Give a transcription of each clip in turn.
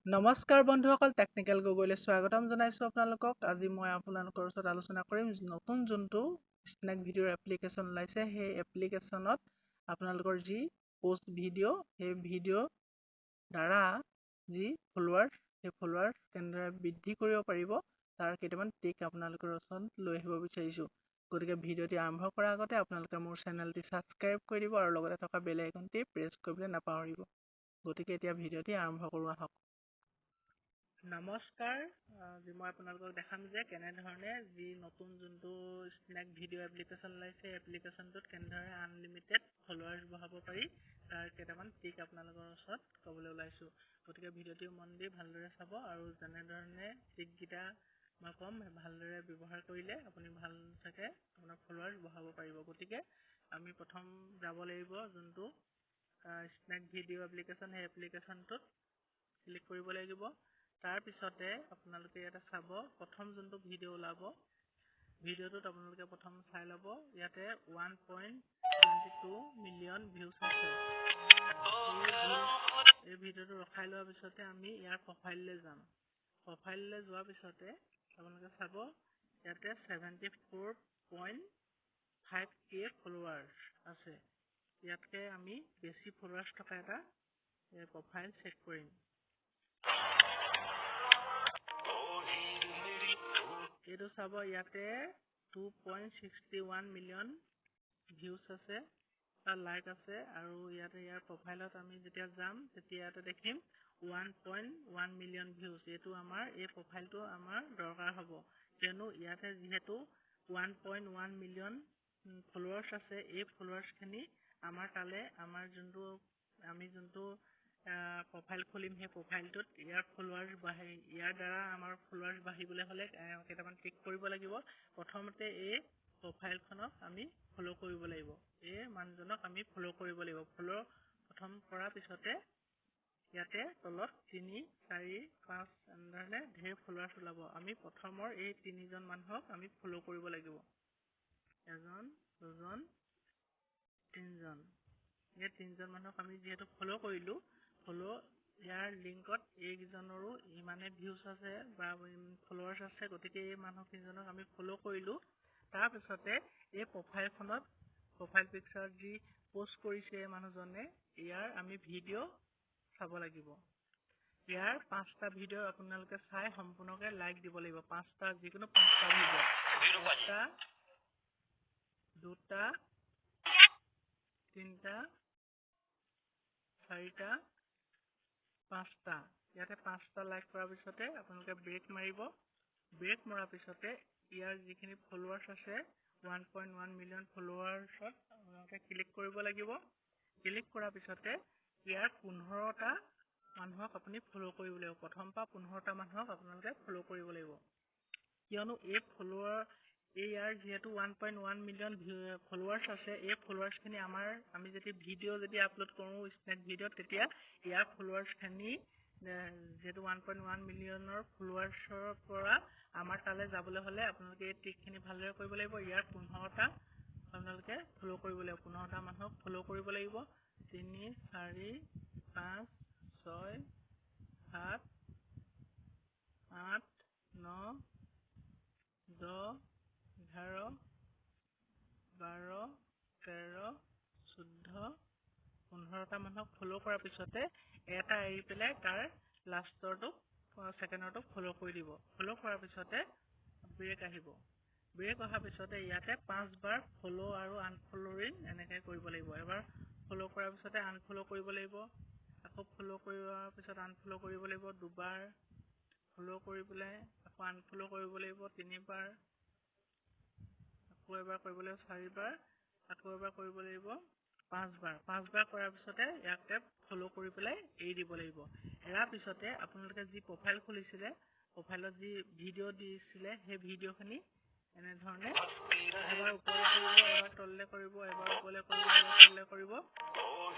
নমস্কাৰ বন্ধুসকল, টেকনিকেল গগৈলৈ স্বাগতম জনাইছোঁ আপোনালোকক। আজি মই আপোনালোকৰ ওচৰত আলোচনা কৰিম নতুন যোনটো স্নেক ভিডিঅ'ৰ এপ্লিকেশ্যন ওলাইছে, সেই এপ্লিকেশ্যনত আপোনালোকৰ যি পষ্ট ভিডিঅ', সেই ভিডিঅ'ৰ দ্বাৰা যি ফলোৱাৰ, সেই ফলোৱাৰ কেনেদৰে বৃদ্ধি কৰিব পাৰিব তাৰ কেইটামান ট্ৰিক আপোনালোকৰ ওচৰত লৈ আহিব বিচাৰিছোঁ। গতিকে ভিডিঅ'টি আৰম্ভ কৰাৰ আগতে আপোনালোকে মোৰ চেনেলটি ছাবস্ক্ৰাইব কৰি দিব আৰু লগতে থকা বেল আইকনটি প্ৰেছ কৰিবলৈ নাপাহৰিব। গতিকে এতিয়া ভিডিঅ'টি আৰম্ভ কৰোঁ আহক। নমস্কাৰ, আজি মই আপোনালোকক দেখাম যে কেনেধৰণে যি নতুন যোনটো স্নেক ভিডিঅ' এপ্লিকেশ্যন ওলাইছে, এপ্লিকেশ্যনটোত কেনেধৰণে আনলিমিটেড ফলোৱাৰ্ছ বঢ়াব পাৰি তাৰ কেইটামান ট্ৰিক আপোনালোকৰ ওচৰত ক'বলৈ ওলাইছোঁ। গতিকে ভিডিঅ'টি মন দি ভালদৰে চাব আৰু যেনেধৰণে ট্ৰিককেইটা মই ক'ম ভালদৰে ব্যৱহাৰ কৰিলে আপুনি ভাল চাগে আপোনাৰ ফলোৱাৰ্ছ বঢ়াব পাৰিব। গতিকে আমি প্ৰথম যাব লাগিব যোনটো স্নেক ভিডিঅ' এপ্লিকেশ্যন, সেই এপ্লিকেশ্যনটোত ক্লিক কৰিব লাগিব। তাৰপিছতে আপোনালোকে ইয়াতে চাব প্ৰথম যোনটো ভিডিঅ' ওলাব, ভিডিঅ'টোত আপোনালোকে প্ৰথম চাই ল'ব ইয়াতে 1.22 মিলিয়ন ভিউজ আছে। এই ভিডিঅ'টো ৰখাই লোৱাৰ পিছতে আমি ইয়াৰ প্ৰফাইললৈ যাম। প্ৰফাইললৈ যোৱাৰ পিছতে আপোনালোকে চাব ইয়াতে 74.5K followers আছে। ইয়াতকৈ আমি বেছি ফলোৱাৰ্ছ থকা এটা প্ৰফাইল চেক কৰিম। এইটো চাব ইয়াতে 2.61 মিলিয়ন ভিউজ আছে বা লাইক আছে আৰু ইয়াতে ইয়াৰ প্ৰফাইলত আমি যেতিয়া যাম তেতিয়া ইয়াতে দেখিম 1.1 মিলিয়ন ভিউজ। এইটো আমাৰ এই প্ৰফাইলটো আমাৰ দৰকাৰ হ'ব, কিয়নো ইয়াতে যিহেতু 1.1 মিলিয়ন ফলোৱাৰ্ছ আছে, এই ফলোৱাৰ্ছখিনি আমাৰ তালৈ আমাৰ যোনটো আমি যোনটো প্ৰফাইল খুলিম সেই প্ৰফাইলটোত ইয়াৰ ফলোৱাৰ্ছ বাঢ়ি, ইয়াৰ দ্বাৰা আমাৰ ফলোৱাৰ্ছ বাঢ়িবলৈ হ'লে কেইটামান ক্লিক কৰিব লাগিব। প্ৰথমতে এই প্ৰফাইলখনক আমি ফ'ল' কৰিব লাগিব, এই মানুহজনক আমি ফ'ল' কৰিব লাগিব। ফ'ল' প্ৰথম কৰাৰ পিছতে ইয়াতে তলত 3, 4, 5 এনেধৰণে ঢেৰ ফলোৱাৰ্ছ ওলাব। আমি প্ৰথমৰ এই তিনিজন মানুহক আমি ফ'ল' কৰিব লাগিব, এজন, দুজন, তিনিজন। এই তিনিজন মানুহক আমি যিহেতু ফ'ল' কৰিলোঁ, ফ'ল' ইয়াৰ লিংকত এইকেইজনৰো ইমানে ভিউজ আছে বা ফলোৱাৰ্ছ আছে, গতিকে এই মানুহকেইজনক আমি ফ'ল' কৰিলোঁ। তাৰপিছতে এই প্ৰফাইলখনত প্ৰফাইল পিকচাৰ যি পষ্ট কৰিছে মানুহজনে, ইয়াৰ আমি ভিডিঅ' চাব লাগিব। ইয়াৰ 5টা ভিডিঅ' আপোনালোকে চাই সম্পূৰ্ণকৈ লাইক দিব লাগিব। 5টা, যিকোনো 5টা ভিডিঅ', 1টা, 2টা, 3টা, 4টা, 5টা। ইয়াতে 5টা লাইক কৰাৰ পিছতে আপোনালোকে ব্ৰেক মাৰিব। ব্ৰেক মৰাৰ পিছতে ইয়াৰ যিখিনি ফলোৱাৰ্ছ আছে 1.1 মিলিয়ন ফলোৱাৰ্ছত আপোনালোকে ক্লিক কৰিব লাগিব। ক্লিক কৰাৰ পিছতে ইয়াৰ 15টা মানুহক আপুনি ফ'ল' কৰিব লাগিব। প্ৰথম পৰা 15টা মানুহক আপোনালোকে ফ'ল' কৰিব লাগিব, কিয়নো এই ফলোৱাৰ এই ইয়াৰ যিহেতু 1.1 মিলিয়ন ফলোৱাৰ্ছ আছে, এই ফলোৱাৰ্ছখিনি আমাৰ আমি যদি ভিডিঅ' যদি আপলোড কৰোঁ স্নেক ভিডিঅ'ত, তেতিয়া ইয়াৰ ফলোৱাৰ্ছখিনি যিহেতু 1.1 মিলিয়নৰ ফলোৱাৰ্ছৰ পৰা আমাৰ তালৈ যাবলৈ হ'লে আপোনালোকে এই ট্ৰিকখিনি ভালদৰে কৰিব লাগিব। ইয়াৰ 15টা আপোনালোকে ফ'ল' কৰিব লাগিব, 15টা মানুহক ফ'ল' কৰিব লাগিব। 3, 4, 5, 6, 7, 8, 9, 10, 11, 12, 13, 14, 15টা মানুহক ফ'ল' কৰাৰ পিছতে এটা এৰি পেলাই তাৰ লাষ্টৰটোক ছেকেণ্ডৰটোক ফ'ল' কৰি দিব। ফ'ল' কৰাৰ পিছতে ব্ৰেক আহিব। ব্ৰেক অহাৰ পিছতে ইয়াতে 5বাৰ ফ'ল' আৰু আনফ'ল'য়িং এনেকৈ কৰিব লাগিব। এবাৰ ফ'ল' কৰাৰ পিছতে আনফ'ল' কৰিব লাগিব, আকৌ ফ'ল' কৰাৰ পিছত আনফ'ল' কৰিব লাগিব দুবাৰ, ফ'ল' কৰি পেলাই আকৌ আনফ'ল' কৰিব লাগিব 3বাৰ, আকৌ এবাৰ কৰিব লাগিব 4বাৰ, আকৌ এবাৰ কৰিব লাগিব 5বাৰ। 5বাৰ কৰাৰ পিছতে ইয়াতে ফ'ল' কৰি পেলাই এৰি দিব লাগিব। এৰাৰ পিছতে আপোনালোকে যি প্ৰফাইল খুলিছিলে, প্ৰফাইলত যি ভিডিঅ' দিছিলে, সেই ভিডিঅ'খিনি এনেধৰণে এবাৰ ওপৰলৈ কৰিব, এবাৰ তললৈ কৰিব, এবাৰ ওপৰলৈ কৰিব, এবাৰ তললৈ কৰিব,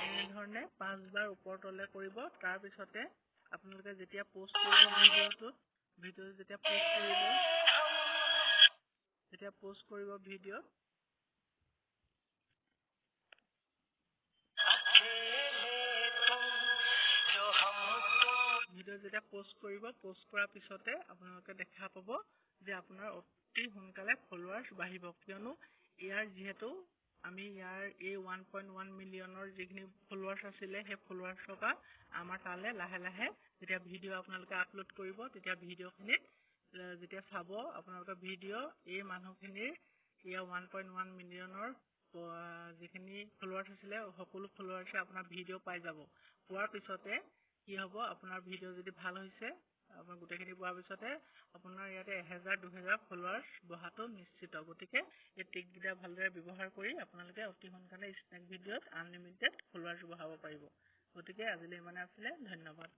এনেধৰণে 5বাৰ ওপৰ তললৈ কৰিব। তাৰপিছতে আপোনালোকে যেতিয়া পষ্ট কৰিব ভিডিঅ'টোত, ভিডিঅ' যেতিয়া পষ্ট কৰিব, যেতিয়া পষ্ট কৰিব ভিডিঅ'ত, ভিডিঅ' যেতিয়া পষ্ট কৰিব, পষ্ট কৰাৰ পিছতে আপোনালোকে দেখা পাব যে আপোনাৰ অতি সোনকালে ফলোৱাৰ্ছ বাঢ়িব। কিয়নো ইয়াৰ যিহেতু আমি ইয়াৰ এই 1.1 মিলিয়নৰ যিখিনি ফলোৱাৰ্ছ আছিলে, সেই ফলোৱাৰ্ছৰ পৰা আমাৰ তালৈ লাহে লাহে যেতিয়া ভিডিঅ' আপোনালোকে আপলোড কৰিব, তেতিয়া ভিডিঅ'খিনিত যেতিয়া চাব আপোনালোকৰ ভিডিঅ', এই মানুহখিনিৰ ইয়াৰ 1.1 মিলিয়নৰ যিখিনি ফলোৱাৰ্ছ আছিলে, সকলো ফলোৱাৰ্ছে আপোনাৰ ভিডিঅ' পাই যাব। পোৱাৰ পিছতে কি হ'ব? আপোনাৰ ভিডিঅ' যদি ভাল হৈছে, আপোনাৰ গোটেইখিনি পোৱাৰ পিছতে আপোনাৰ ইয়াতে 1000, 2000 ফলোৱাৰ্ছ বঢ়াটো নিশ্চিত। গতিকে এই ট্ৰিককেইটা ভালদৰে ব্যৱহাৰ কৰি আপোনালোকে অতি সোনকালে স্নেক ভিডিঅ'ত আনলিমিটেড ফলোৱাৰ্ছ বঢ়াব পাৰিব। গতিকে আজিলৈ ইমানে আছিলে, ধন্যবাদ।